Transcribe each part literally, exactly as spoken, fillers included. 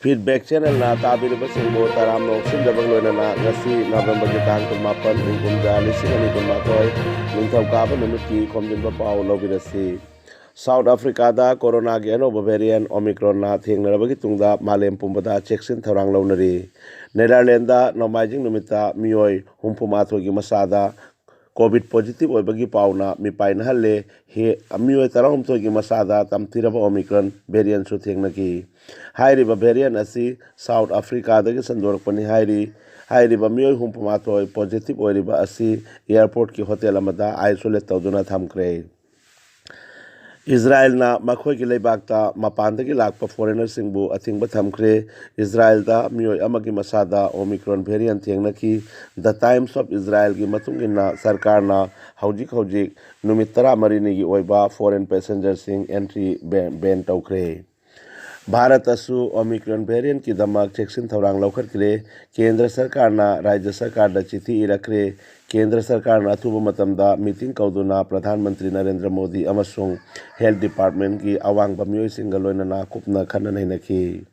Feedback Channelꯅ ꯇꯥꯕꯤꯔꯤꯕꯁꯤꯡꯕꯨ ꯇꯔꯥꯝꯅ ꯑꯣꯛꯁꯤꯟꯖꯕꯒ ꯂꯣꯏꯅꯅ ꯉꯁꯤ ꯅꯕꯦꯝꯕꯔꯒꯤ ꯇꯥꯡ ꯀꯨꯟꯃꯥꯄꯟ, ꯏꯪ ꯀꯨꯝꯖꯥ ꯂꯤꯁꯤꯡ ꯑꯅꯤ ꯀꯨꯟꯃꯥꯊꯣꯏ, ꯅꯤꯡꯊꯧꯀꯥꯕ ꯅꯨꯃꯤꯠꯀꯤ ꯈꯣꯝꯖꯤꯟꯕ ꯄꯥꯎ ꯂꯧꯕꯤꯔꯁꯤ꯫ ꯁꯥꯎꯠ ꯑꯐ꯭ꯔꯤꯀꯥꯗ ꯀꯣꯔꯣꯅꯥꯒꯤ ꯑꯅꯧꯕ ꯚꯦꯔꯤꯌꯦꯟ ꯑꯣꯃꯤꯀ꯭ꯔꯣꯟꯅ ꯊꯦꯡꯅꯔꯕꯒꯤ ꯇꯨꯡꯗ ꯃꯥꯂꯦꯝ ꯄꯨꯝꯕꯗ ꯆꯦꯛꯁꯤꯟ ꯊꯧꯔꯥꯡ ꯂꯧꯅꯔꯤ꯫ ꯅꯦꯗꯔꯂꯦꯟꯗ ꯅꯣꯡꯃꯥꯏꯖꯤꯡ ꯅꯨꯃꯤꯠꯇ ꯃꯤꯑꯣꯏ ꯍꯨꯝꯐꯨ ꯃꯥꯊꯣꯏꯒꯤ ꯃꯁꯥꯗ ꯀꯣꯚꯤꯗ ꯄꯣꯖꯤꯇꯤꯚ ꯑꯣꯏꯕꯒꯤ ꯄꯥꯎꯅ ꯃꯤꯄꯥꯏꯅꯍꯜꯂꯦ꯫ ꯍꯦ-, ꯃꯤꯑꯣꯏ ꯇꯔꯥꯍꯨꯝꯗꯣꯏꯒꯤ ꯃꯁꯥꯗ ꯇꯝꯊꯤꯔꯕ ꯑꯣꯃꯤꯀ꯭ꯔꯣꯟ ꯚꯦꯔꯤꯌꯦꯟꯁꯨ ꯊꯦꯡꯅꯈꯤ꯫ ꯍꯥꯏꯔꯤꯕ ꯚꯦꯔꯤꯌꯦꯟ ꯑꯁꯤ ꯁꯥꯎꯠ ꯑꯐ꯭ꯔꯤꯀꯥꯗꯒꯤ ꯁꯟꯗꯣꯔꯛꯄꯅꯤ ꯍꯥꯏꯔꯤ꯫ ꯍꯥꯏꯔꯤꯕ ꯃꯤꯑꯣꯏ ꯍꯨꯝꯐꯨ ꯃꯥꯊꯣꯏ ꯄꯣꯖꯤꯇꯤꯚ ꯑꯣꯏꯔꯤꯕ ꯑꯁꯤ ꯑꯦꯌꯔꯄꯣꯔꯠꯀꯤ ꯍꯣꯇꯦꯜ ꯑꯃꯗ ꯑꯥꯏꯁꯣꯂꯦꯠ ꯇꯧꯗꯨꯅ ꯊꯝꯈ꯭ꯔꯦ꯫ ꯏꯖꯔꯥꯏꯜꯅ ꯃꯈꯣꯏꯒꯤ ꯂꯩꯕꯥꯛꯇ ꯃꯄꯥꯟꯗꯒꯤ ꯂꯥꯛꯄ ꯐꯣꯔꯦꯅꯔꯁꯤꯡꯕꯨ ꯑꯊꯤꯡꯕ ꯊꯝꯈ꯭ꯔꯦ꯫ ꯏꯖꯔꯥꯏꯜꯗ ꯃꯤꯑꯣꯏ ꯑꯃꯒꯤ ꯃꯁꯥꯗ ꯑꯣꯃꯤꯀ꯭ꯔꯣꯟ ꯚꯦꯔꯤꯌꯟ ꯊꯦꯡꯅꯈꯤ꯫ The Times of Israelꯒꯤ ꯃꯇꯨꯡ ꯏꯟꯅ, ꯁꯔꯀꯥꯔꯅ ꯍꯧꯖꯤꯛ ꯍꯧꯖꯤꯛ ꯅꯨꯃꯤꯠ ꯇꯔꯥꯃꯔꯤꯅꯤꯒꯤ ꯑꯣꯏꯕ ꯐꯣꯔꯦꯟ ꯄꯦꯁꯦꯟꯖꯔꯁꯤꯡ ꯑꯦꯟꯇ꯭ꯔꯤ ꯕꯦꯟ, ꯕꯦꯟ ꯇꯧꯈ꯭ꯔꯦ꯫ ꯚꯥꯔꯠꯇꯁꯨ ꯑꯣꯃꯤꯀ꯭ꯔꯣꯟ ꯚꯦꯔꯤꯌꯟꯀꯤꯗꯃꯛ ꯆꯦꯛꯁꯤꯟ ꯊꯧꯔꯥꯡ ꯂꯧꯈꯠꯈ꯭ꯔꯦ꯫ ꯀꯦꯟꯗ꯭ꯔ ꯁꯔꯀꯥꯔꯅ ꯔꯥꯖ꯭ꯌ ꯁꯔꯀꯥꯔꯗ ꯆꯤꯊꯤ ꯏꯔꯛꯈ꯭ꯔꯦ꯫ ꯀꯦꯟꯗ꯭ꯔ ꯁꯔꯀꯥꯔꯅ ꯑꯊꯨꯕ ꯃꯇꯝꯗ ꯃꯤꯇꯤꯡ ꯀꯧꯗꯨꯅ ꯄ꯭ꯔꯙꯥꯟ ꯃꯟꯇ꯭ꯔꯤ ꯅꯔꯦꯟꯗ꯭ꯔ ꯃꯣꯗꯤ ꯑꯃꯁꯨꯡ ꯍꯦꯜꯊ ꯗꯤꯄꯥꯔꯠꯃꯦꯟꯒꯤ ꯑꯋꯥꯡꯕ ꯃꯤꯑꯣꯏꯁꯤꯡꯒ ꯂꯣꯏꯅꯅ ꯀꯨꯞꯅ ꯈꯟꯅ ꯅꯩꯅꯈꯤ꯫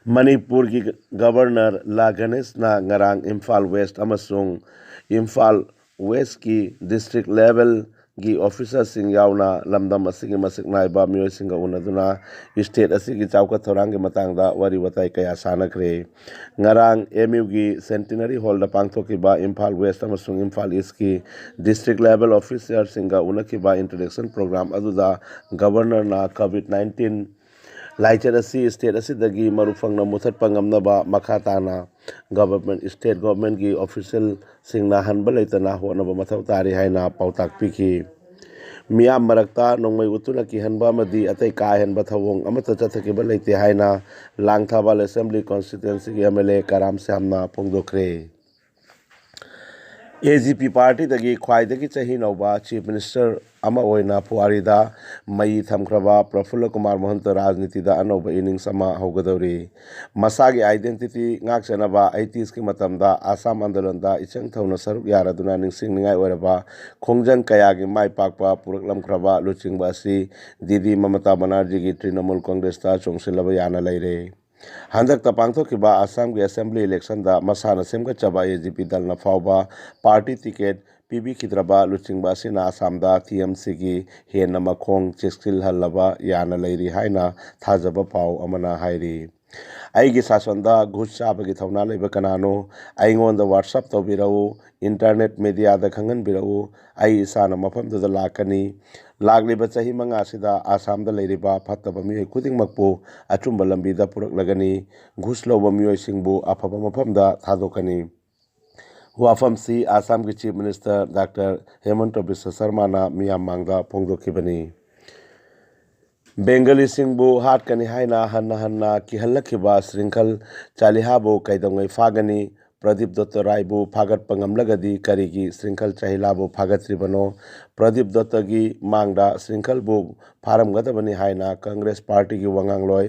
ꯃꯅꯤꯄꯨꯔꯒꯤ ꯒꯕꯔꯅꯔ ꯂꯥ ꯒꯅꯦꯁꯅ ꯉꯔꯥꯡ ꯏꯝꯐꯥꯜ ꯋꯦꯁ꯭ꯠ ꯑꯃꯁꯨꯡ ꯏꯝꯐꯥꯜ ꯋꯦꯁ꯭ꯠꯀꯤ ꯗꯤꯁꯇ꯭ꯔꯤꯛ ꯂꯦꯚꯦꯜꯒꯤ ꯑꯣꯐꯤꯁꯔꯁꯤꯡ ꯌꯥꯎꯅ ꯂꯝꯗꯝ ꯑꯁꯤꯒꯤ ꯃꯁꯛ ꯅꯥꯏꯕ ꯃꯤꯑꯣꯏꯁꯤꯡꯒ ꯎꯅꯗꯨꯅ ꯁ꯭ꯇꯦꯠ ꯑꯁꯤꯒꯤ ꯆꯥꯎꯈꯠ ꯊꯧꯔꯥꯡꯒꯤ ꯃꯇꯥꯡꯗ ꯋꯥꯔꯤ ꯋꯥꯇꯥꯏ ꯀꯌꯥ ꯁꯥꯟꯅꯈ꯭ꯔꯦ꯫ ꯉꯔꯥꯡ ꯑꯦꯝ ꯌꯨꯒꯤ ꯁꯦꯟꯇꯤꯅꯔꯤ ꯍꯣꯜꯗ ꯄꯥꯡꯊꯣꯛꯈꯤꯕ ꯏꯝꯐꯥꯜ ꯋꯦꯁ꯭ꯠ ꯑꯃꯁꯨꯡ ꯏꯝꯐꯥꯜ ꯏꯁ꯭ꯠꯀꯤ ꯗꯤꯁꯇ꯭ꯔꯤꯛ ꯂꯦꯚꯦꯜ ꯑꯣꯐꯤꯁꯔꯁꯤꯡꯒ ꯎꯅꯈꯤꯕ ꯏꯟꯇ꯭ꯔꯣꯗꯛꯁꯟ ꯄ꯭ꯔꯣꯒ꯭ꯔꯥꯝ ꯑꯗꯨꯗ ꯒꯕꯔꯅꯔꯅ ꯀꯣꯚꯤꯗ ꯅꯥꯏꯟꯇꯤꯟ ꯂꯥꯏꯆꯠ ꯑꯁꯤ ꯁ꯭ꯇꯦꯠ ꯑꯁꯤꯗꯒꯤ ꯃꯔꯨ ꯐꯪꯅ ꯃꯨꯊꯠꯄ ꯉꯝꯅꯕ ꯃꯈꯥ ꯇꯥꯅ ꯒꯚꯔꯟꯃꯦꯟꯠ, ꯁ꯭ꯇꯦꯠ ꯒꯚꯔꯟꯃꯦꯟꯠꯀꯤ ꯑꯣꯐꯤꯁꯤꯌꯦꯜꯁꯤꯡꯅ ꯍꯟꯕ ꯂꯩꯇꯅ ꯍꯣꯠꯅꯕ ꯃꯊꯧ ꯇꯥꯔꯤ ꯍꯥꯏꯅ ꯄꯥꯎꯇꯥꯛ ꯄꯤꯈꯤ꯫ ꯃꯤꯌꯥꯝ ꯃꯔꯛꯇ ꯅꯣꯡꯃꯩ ꯎꯠꯇꯨꯅ ꯀꯤꯍꯟꯕ ꯑꯃꯗꯤ ꯑꯇꯩ ꯀꯥ ꯍꯦꯟꯕ ꯊꯧꯑꯣꯡ ꯑꯃꯠꯇ ꯆꯠꯊꯈꯤꯕ ꯂꯩꯇꯦ ꯍꯥꯏꯅ ꯂꯥꯡꯊꯥꯕꯥꯜ ꯑꯦꯁꯦꯝꯕ꯭ꯂꯤ ꯀꯣꯟꯁꯇꯤꯇ꯭ꯋꯦꯟꯁꯤꯒꯤ ꯑꯦꯝ ꯑꯦꯜ ꯑꯦ ꯀꯔꯥꯝ ꯁ꯭ꯌꯥꯝꯅ ꯐꯣꯡꯗꯣꯛꯈ꯭ꯔꯦ꯫ ꯑꯦ ꯖꯤ ꯄꯤ ꯄꯥꯔꯇꯤꯗꯒꯤ ꯈ꯭ꯋꯥꯏꯗꯒꯤ ꯆꯍꯤ ꯅꯧꯕ ꯆꯤꯐ ꯃꯤꯅꯤꯁꯇꯔ ꯑꯃ ꯑꯣꯏꯅ ꯄꯨꯋꯥꯔꯤꯗ ꯃꯩ ꯊꯝꯈ꯭ꯔꯕ ꯄ꯭ꯔꯐꯨꯜꯂ ꯀꯨꯃꯥꯔ ꯃꯣꯍꯟꯇ ꯔꯥꯖꯅꯤꯇꯤꯗ ꯑꯅꯧꯕ ꯏꯅꯤꯡꯁ ꯑꯃ ꯍꯧꯒꯗꯧꯔꯤ꯫ ꯃꯁꯥꯒꯤ ꯑꯥꯏꯗꯦꯟꯇꯤꯇꯤ ꯉꯥꯛꯆꯅꯕ ꯑꯩꯇꯤꯁꯀꯤ ꯃꯇꯝꯗ ꯑꯁꯥꯝ ꯑꯥꯟꯗꯣꯂꯟꯗ ꯏꯆꯪ ꯊꯧꯅ ꯁꯔꯨꯛ ꯌꯥꯔꯗꯨꯅ ꯅꯤꯡꯁꯤꯡꯅꯤꯡꯉꯥꯏ ꯑꯣꯏꯔꯕ ꯈꯣꯡꯖꯪ ꯀꯌꯥꯒꯤ ꯃꯥꯏ ꯄꯥꯛꯄ ꯄꯨꯔꯛꯂꯝꯈ꯭ꯔꯕ ꯂꯨꯆꯤꯡꯕ ꯑꯁꯤ ꯗꯤꯗꯤ ꯃꯃꯇꯥ ꯕꯅꯔꯖꯤꯒꯤ ꯇ꯭ꯔꯤꯅꯃꯨꯜ ꯀꯣꯡꯒ꯭ꯔꯦꯁꯇ ꯆꯣꯡꯁꯤꯜꯂꯕ ꯌꯥꯅ ꯂꯩꯔꯦ꯫ ꯍꯟꯗꯛꯇ ꯄꯥꯡꯊꯣꯛꯈꯤꯕ ꯑꯁꯥꯝꯒꯤ ꯑꯦꯁꯦꯝꯕ꯭ꯂꯤ ꯏꯂꯦꯛꯁꯟꯗ ꯃꯁꯥꯅ ꯁꯦꯝꯒꯠꯆꯕ ꯑꯦ ꯖꯤ ꯄꯤ ꯗꯜꯅ ꯐꯥꯎꯕ ꯄꯥꯔꯇꯤ ꯇꯤꯀꯦꯠ ꯄꯤꯕꯤꯈꯤꯗ꯭ꯔꯕ ꯂꯨꯆꯤꯡꯕ ꯑꯁꯤꯅ ꯑꯁꯥꯝꯗ ꯇꯤ ꯑꯦꯝ ꯁꯤꯒꯤ ꯍꯦꯟꯅ ꯃꯈꯣꯡ ꯆꯦꯛꯁꯤꯜꯍꯜꯂꯕ ꯌꯥꯅ ꯂꯩꯔꯤ ꯍꯥꯏꯅ ꯊꯥꯖꯕ ꯄꯥꯎ ꯑꯃꯅ ꯍꯥꯏꯔꯤ꯫ "ꯑꯩꯒꯤ ꯁꯥꯁꯣꯟꯗ ꯘꯨꯁ ꯆꯥꯕꯒꯤ ꯊꯧꯅꯥ ꯂꯩꯕ ꯀꯅꯥꯅꯣ? ꯑꯩꯉꯣꯟꯗ WhatsApp ꯇꯧꯕꯤꯔꯛꯎ, ꯏꯟꯇꯔꯅꯦꯠ ꯃꯦꯗꯤꯌꯥꯗ ꯈꯪꯍꯟꯕꯤꯔꯛꯎ꯫ ꯑꯩ ꯏꯁꯥꯅ ꯃꯐꯝꯗꯨꯗ ꯂꯥꯛꯀꯅꯤ꯫ ꯂꯥꯛꯂꯤꯕ ꯆꯍꯤ ꯃꯉꯥꯁꯤꯗ ꯑꯁꯥꯝꯗ ꯂꯩꯔꯤꯕ ꯐꯠꯇꯕ ꯃꯤꯑꯣꯏ ꯈꯨꯗꯤꯡꯃꯛꯄꯨ ꯑꯆꯨꯝꯕ ꯂꯝꯕꯤꯗ ꯄꯨꯔꯛꯂꯒꯅꯤ꯫ ꯘꯨꯁ ꯂꯧꯕ ꯃꯤꯑꯣꯏꯁꯤꯡꯕꯨ ꯑꯐꯕ ꯃꯐꯝꯗ ꯊꯥꯗꯣꯛꯀꯅꯤ"꯫ ꯋꯥꯐꯝꯁꯤ ꯑꯁꯥꯝꯒꯤ ꯆꯤꯐ ꯃꯤꯅꯤꯁꯇꯔ ꯗꯥꯛꯇꯔ ꯍꯦꯃꯟꯇ ꯕꯤꯁ꯭ꯋ ꯁꯔꯃꯥꯅ ꯃꯤꯌꯥꯝ ꯃꯥꯡꯗ ꯐꯣꯡꯗꯣꯛꯈꯤꯕꯅꯤ꯫ ꯕꯦꯡꯒꯂꯤꯁꯤꯡꯕꯨ ꯍꯥꯠꯀꯅꯤ ꯍꯥꯏꯅ ꯍꯟꯅ ꯍꯟꯅ ꯀꯤꯍꯜꯂꯛꯈꯤꯕ ꯁ꯭ꯔꯤꯡꯈꯜ ꯆꯥꯂꯤꯍꯥꯕꯨ ꯀꯩꯗꯧꯉꯩ ꯐꯥꯒꯅꯤ? ꯄ꯭ꯔꯗꯤꯞ ꯗꯠꯇ ꯔꯥꯏꯕꯨ ꯐꯥꯒꯠꯄ ꯉꯝꯂꯒꯗꯤ ꯀꯔꯤꯒꯤ ꯁ꯭ꯔꯤꯡꯈꯜ ꯆꯥꯂꯤꯍꯥꯕꯨ ꯐꯥꯒꯠꯇ꯭ꯔꯤꯕꯅꯣ? ꯄ꯭ꯔꯗꯤꯞ ꯗꯠꯇꯒꯤ ꯃꯥꯡꯗ ꯁ꯭ꯔꯤꯡꯈꯜꯕꯨ ꯐꯥꯔꯝꯒꯗꯕꯅꯤ ꯍꯥꯏꯅ ꯀꯪꯒ꯭ꯔꯦꯁ ꯄꯥꯔꯇꯤꯒꯤ ꯋꯥꯉꯥꯡꯂꯣꯏ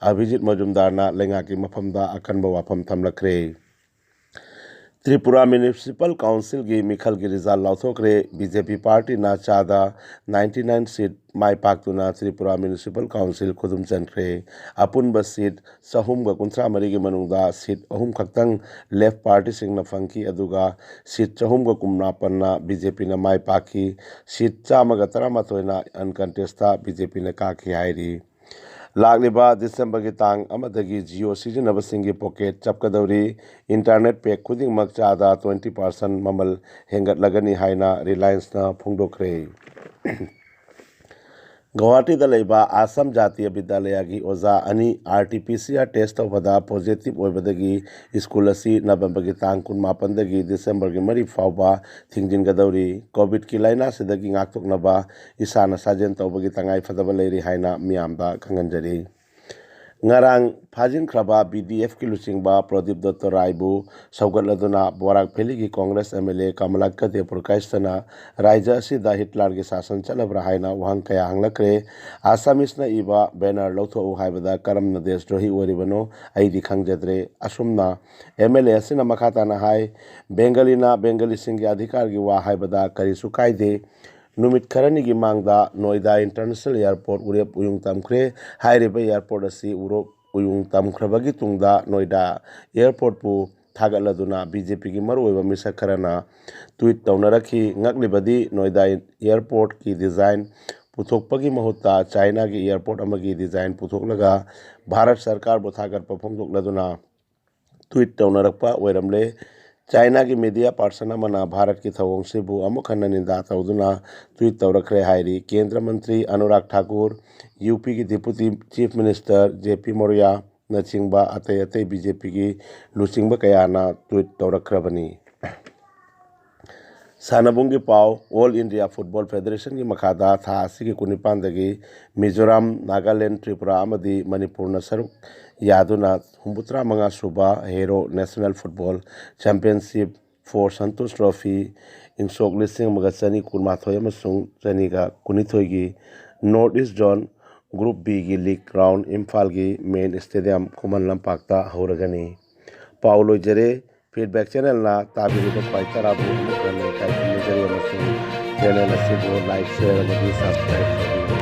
ꯑꯚꯤꯖꯤꯠ ꯃꯖꯨꯝꯗꯥꯔꯅ ꯂꯩꯉꯥꯛꯀꯤ ꯃꯐꯝꯗ ꯑꯀꯟꯕ ꯋꯥꯐꯝ ꯊꯝꯂꯛꯈ꯭ꯔꯦ꯫ ꯇ꯭ꯔꯤꯄꯨꯔꯥ ꯃ꯭ꯌꯨꯅꯤꯁꯤꯄꯥꯜ ꯀꯥꯎꯟꯁꯤꯜꯒꯤ ꯃꯤꯈꯜꯒꯤ ꯔꯤꯖꯜ ꯂꯥꯎꯊꯣꯛꯈ꯭ꯔꯦ꯫ ꯕꯤ ꯖꯦ ꯄꯤ ꯄꯥꯔꯇꯤꯅ ꯆꯥꯗ ꯅꯥꯏꯟꯇꯤ ꯅꯥꯏꯟ ꯁꯤꯠ ꯃꯥꯏ ꯄꯥꯛꯇꯨꯅ ꯇ꯭ꯔꯤꯄꯨꯔꯥ ꯃ꯭ꯌꯨꯅꯤꯁꯤꯄꯥꯜ ꯀꯥꯎꯟꯁꯤꯜ ꯈꯨꯗꯨꯝ ꯆꯟꯈ꯭ꯔꯦ꯫ ꯑꯄꯨꯟꯕ ꯁꯤꯠ ꯆꯍꯨꯝꯒ ꯀꯨꯟꯊ꯭ꯔꯥ ꯃꯔꯤꯒꯤ ꯃꯅꯨꯡꯗ ꯁꯤꯠ ꯑꯍꯨꯝ ꯈꯛꯇꯪ ꯂꯦꯐ ꯄꯥꯔꯇꯤꯁꯤꯡꯅ ꯐꯪꯈꯤ, ꯑꯗꯨꯒ ꯁꯤꯠ ꯆꯍꯨꯝꯒ ꯀꯨꯟꯃꯥꯄꯟꯅ ꯕꯤ ꯖꯦ ꯄꯤꯅ ꯃꯥꯏ ꯄꯥꯛꯈꯤ꯫ ꯁꯤꯠ ꯆꯥꯝꯃꯒ ꯇꯔꯥꯃꯥꯊꯣꯏꯅ ꯑꯟꯀꯟꯇꯦꯁꯇ ꯕꯤ ꯖꯦ ꯄꯤꯅ ꯀꯥꯈꯤ ꯍꯥꯏꯔꯤ꯫ ꯂꯥꯛꯂꯤꯕ ꯗꯤꯁꯦꯝꯕꯔꯒꯤ ꯇꯥꯡ ꯑꯃꯗꯒꯤ ꯖꯤꯑꯣ ꯁꯤꯖꯤꯟꯅꯕꯁꯤꯡꯒꯤ ꯄꯣꯀꯦꯠ ꯆꯞꯀꯗꯧꯔꯤ꯫ ꯏꯟꯇꯔꯅꯦꯠ ꯄꯦꯛ ꯈꯨꯗꯤꯡꯃꯛ ꯆꯥꯗ ꯇ꯭ꯋꯦꯟꯇꯤ ꯄꯥꯔꯁꯦꯟ ꯃꯃꯜ ꯍꯦꯟꯒꯠꯂꯒꯅꯤ ꯍꯥꯏꯅ ꯔꯤꯂꯥꯌꯟꯁꯅ ꯐꯣꯡꯗꯣꯛꯈ꯭ꯔꯦ꯫ ꯒꯧꯍꯥꯇꯤꯗ ꯂꯩꯕ ꯑꯁꯥꯝ ꯖꯥꯇꯤꯌ ꯕꯤꯗ꯭ꯌꯥꯂꯌꯒꯤ ꯑꯣꯖꯥ ꯑꯅꯤ R T P C R test ꯇꯧꯕꯗ ꯄꯣꯖꯤꯇꯤꯚ ꯑꯣꯏꯕꯗꯒꯤ ꯁ꯭ꯀꯨꯜ ꯑꯁꯤ ꯅꯕꯦꯝꯕꯔꯒꯤ ꯇꯥꯡ ꯀꯨꯟꯃꯥꯄꯟꯗꯒꯤ ꯗꯤꯁꯦꯝꯕꯔꯒꯤ ꯃꯔꯤ ꯐꯥꯎꯕ ꯊꯤꯡꯖꯤꯟꯒꯗꯧꯔꯤ꯫ ꯀꯣꯚꯤꯗꯀꯤ ꯂꯥꯏꯅꯥꯁꯤꯗꯒꯤ ꯉꯥꯛꯊꯣꯛꯅꯕ ꯏꯁꯥꯅ ꯁꯥꯖꯦꯜ ꯇꯧꯕꯒꯤ ꯇꯉꯥꯏꯐꯗꯕ ꯂꯩꯔꯤ ꯍꯥꯏꯅ ꯃꯤꯌꯥꯝꯗ ꯈꯪꯍꯟꯖꯔꯤ꯫ ꯉꯔꯥꯡ ꯐꯥꯖꯤꯟꯈ꯭ꯔꯕ ꯕꯤ ꯗꯤ ꯑꯦꯐꯀꯤ ꯂꯨꯆꯤꯡꯕ ꯄ꯭ꯔꯗꯤꯞ ꯗꯠꯇ ꯔꯥꯏꯕꯨ ꯁꯧꯒꯠꯂꯗꯨꯅ ꯕꯣꯔꯥꯛ ꯚꯦꯂꯤꯒꯤ ꯀꯣꯡꯒ꯭ꯔꯦꯁ ꯑꯦꯝ ꯑꯦꯜ ꯑꯦ ꯀꯃꯂꯥꯀꯔ ꯗꯦꯕ ꯄ꯭ꯔꯀꯥꯁꯇꯅ ꯔꯥꯖ꯭ꯌ ꯑꯁꯤꯗ ꯍꯤꯠꯂꯔꯒꯤ ꯁꯥꯁꯟ ꯆꯠꯂꯕ꯭ꯔꯥ ꯍꯥꯏꯅ ꯋꯥꯍꯪ ꯀꯌꯥ ꯍꯪꯂꯛꯈ꯭ꯔꯦ꯫ ꯑꯁꯥꯃꯤꯁꯅ ꯏꯕ ꯕꯦꯅꯔ ꯂꯧꯊꯣꯛꯎ ꯍꯥꯏꯕꯗ ꯀꯔꯝꯅ ꯗꯦꯁꯗ꯭ꯔꯣꯍꯤ ꯑꯣꯏꯔꯤꯕꯅꯣ? ꯑꯩꯗꯤ ꯈꯪꯖꯗ꯭ꯔꯦ꯫ ꯑꯁꯨꯝꯅ ꯑꯦꯝ ꯑꯦꯜ ꯑꯦ ꯑꯁꯤꯅ ꯃꯈꯥ ꯇꯥꯅ ꯍꯥꯏ, ꯕꯦꯡꯒꯂꯤꯅ ꯕꯦꯡꯒꯂꯤꯁꯤꯡꯒꯤ ꯑꯙꯤꯀꯥꯔꯒꯤ ꯋꯥ ꯍꯥꯏꯕꯗ ꯀꯔꯤꯁꯨ ꯀꯥꯏꯗꯦ꯫ ꯅꯨꯃꯤꯠ ꯈꯔꯅꯤꯒꯤ ꯃꯥꯡꯗ ꯅꯣꯏꯗꯥ ꯏꯟꯇꯔꯅꯦꯁꯅꯦꯜ ꯑꯦꯌꯔꯄꯣꯔꯠ ꯎꯔꯦꯞ ꯎꯌꯨꯡ ꯇꯝꯈ꯭ꯔꯦ꯫ ꯍꯥꯏꯔꯤꯕ ꯑꯦꯌꯔꯄꯣꯔꯠ ꯑꯁꯤ ꯎꯔꯦꯞ ꯎꯌꯨꯡ ꯇꯝꯈ꯭ꯔꯕꯒꯤ ꯇꯨꯡꯗ ꯅꯣꯏꯗꯥ ꯑꯦꯌꯔꯄꯣꯔꯠꯄꯨ ꯊꯥꯒꯠꯂꯗꯨꯅ ꯕꯤ ꯖꯦ ꯄꯤꯒꯤ ꯃꯔꯨꯑꯣꯏꯕ ꯃꯤꯁꯛ ꯈꯔꯅ ꯇ꯭ꯋꯤꯠ ꯇꯧꯅꯔꯛꯈꯤ꯫ ꯉꯛꯂꯤꯕꯗꯤ ꯅꯣꯏꯗꯥ ꯑꯦꯌꯔꯄꯣꯔꯠꯀꯤ ꯗꯤꯖꯥꯏꯟ ꯄꯨꯊꯣꯛꯄꯒꯤ ꯃꯍꯨꯠꯇ ꯆꯥꯏꯅꯥꯒꯤ ꯑꯦꯌꯔꯄꯣꯔꯠ ꯑꯃꯒꯤ ꯗꯤꯖꯥꯏꯟ ꯄꯨꯊꯣꯛꯂꯒ ꯚꯥꯔꯠ ꯁꯔꯀꯥꯔꯕꯨ ꯊꯥꯒꯠꯄ ꯐꯣꯡꯗꯣꯛꯂꯗꯨꯅ ꯇ꯭ꯋꯤꯠ ꯇꯧꯅꯔꯛꯄ ꯑꯣꯏꯔꯝꯂꯦ꯫ ꯆꯥꯏꯅꯥꯒꯤ ꯃꯤꯗꯤꯌꯥ ꯄꯥꯔꯁꯟ ꯑꯃꯅ ꯚꯥꯔꯠꯀꯤ ꯊꯧꯑꯣꯡꯁꯤꯕꯨ ꯑꯃꯨꯛ ꯍꯟꯅ ꯅꯤꯟꯗꯥ ꯇꯧꯗꯨꯅ ꯇ꯭ꯋꯤꯠ ꯇꯧꯔꯛꯈ꯭ꯔꯦ ꯍꯥꯏꯔꯤ꯫ ꯀꯦꯟꯗ꯭ꯔ ꯃꯟꯇ꯭ꯔꯤ ꯑꯅꯨꯔꯥꯒ ꯊꯥꯀꯨꯔ, ꯌꯨ ꯄꯤꯒꯤ ꯗꯤꯄꯨꯇꯤ ꯆꯤꯐ ꯃꯤꯅꯤꯁꯇꯔ ꯖꯦ ꯄꯤ ꯃꯧꯔꯤꯌꯥꯅꯆꯤꯡꯕ ꯑꯇꯩ ꯑꯇꯩ ꯕꯤ ꯖꯦ ꯄꯤꯒꯤ ꯂꯨꯆꯤꯡꯕ ꯀꯌꯥꯅ ꯇ꯭ꯋꯤꯠ ꯇꯧꯔꯛꯈ꯭ꯔꯕꯅꯤ꯫ ꯁꯥꯟꯅꯕꯨꯡꯒꯤ ꯄꯥꯎ꯫ ꯑꯣꯜ ꯏꯟꯗꯤꯌꯥ ꯐꯨꯠꯕꯣꯜ ꯐꯦꯗꯔꯦꯁꯟꯒꯤ ꯃꯈꯥꯗ ꯊꯥ ꯑꯁꯤꯒꯤ ꯀꯨꯟꯅꯤꯄꯥꯟꯗꯒꯤ ꯃꯤꯖꯣꯔꯥꯝ, ꯅꯥꯒꯥꯂꯦꯟ, ꯇ꯭ꯔꯤꯄꯨꯔꯥ ꯑꯃꯗꯤ ꯃꯅꯤꯄꯨꯔꯅ ꯁꯔꯨꯛ ꯌꯥꯗꯨꯅ ꯍꯨꯝꯐꯨꯇꯔꯥ ꯃꯉꯥ ꯁꯨꯕ hero national football championship for Santosh trophy ꯏꯪꯁꯣꯛ ꯂꯤꯁꯤꯡ ꯑꯃꯒ ꯆꯅꯤ ꯀꯨꯟꯃꯥꯊꯣꯏ ꯑꯃꯁꯨꯡ ꯆꯅꯤꯒ ꯀꯨꯟꯅꯤꯊꯣꯏꯒꯤ ꯅꯣꯔꯠ ꯏꯁ ꯖꯣꯟ ꯒ꯭ꯔꯨꯞ ꯕꯤꯒꯤ ꯂꯤꯒ ꯔꯥꯎꯟ ꯏꯝꯐꯥꯜꯒꯤ ꯃꯦꯟ ꯁ꯭ꯇꯦꯗꯤꯌꯝ ꯈꯨꯃꯟ ꯂꯝꯄꯥꯛꯇ ꯍꯧꯔꯒꯅꯤ꯫ ꯄꯥꯎ ꯂꯣꯏꯖꯔꯦ꯫ ꯐꯤꯗꯕꯦꯛ ꯆꯦꯅꯦꯜꯅ ꯇꯥꯕꯤꯔꯤꯕ ꯈ꯭ꯋꯥꯏ ꯇꯔꯥꯕꯨ ꯑꯃꯨꯛ ꯍꯟꯅ ꯏꯀꯥꯏ ꯈꯨꯝꯅꯖꯔꯤ ꯑꯃꯁꯨꯡ ꯆꯦꯅꯦꯜ ꯑꯁꯤꯕꯨ ꯂꯥꯏꯛ, ꯁꯦꯌꯔ ꯑꯃꯗꯤ ꯁꯕꯁꯀ꯭ꯔꯥꯏꯕ ꯇꯧꯕꯤꯌꯨ꯫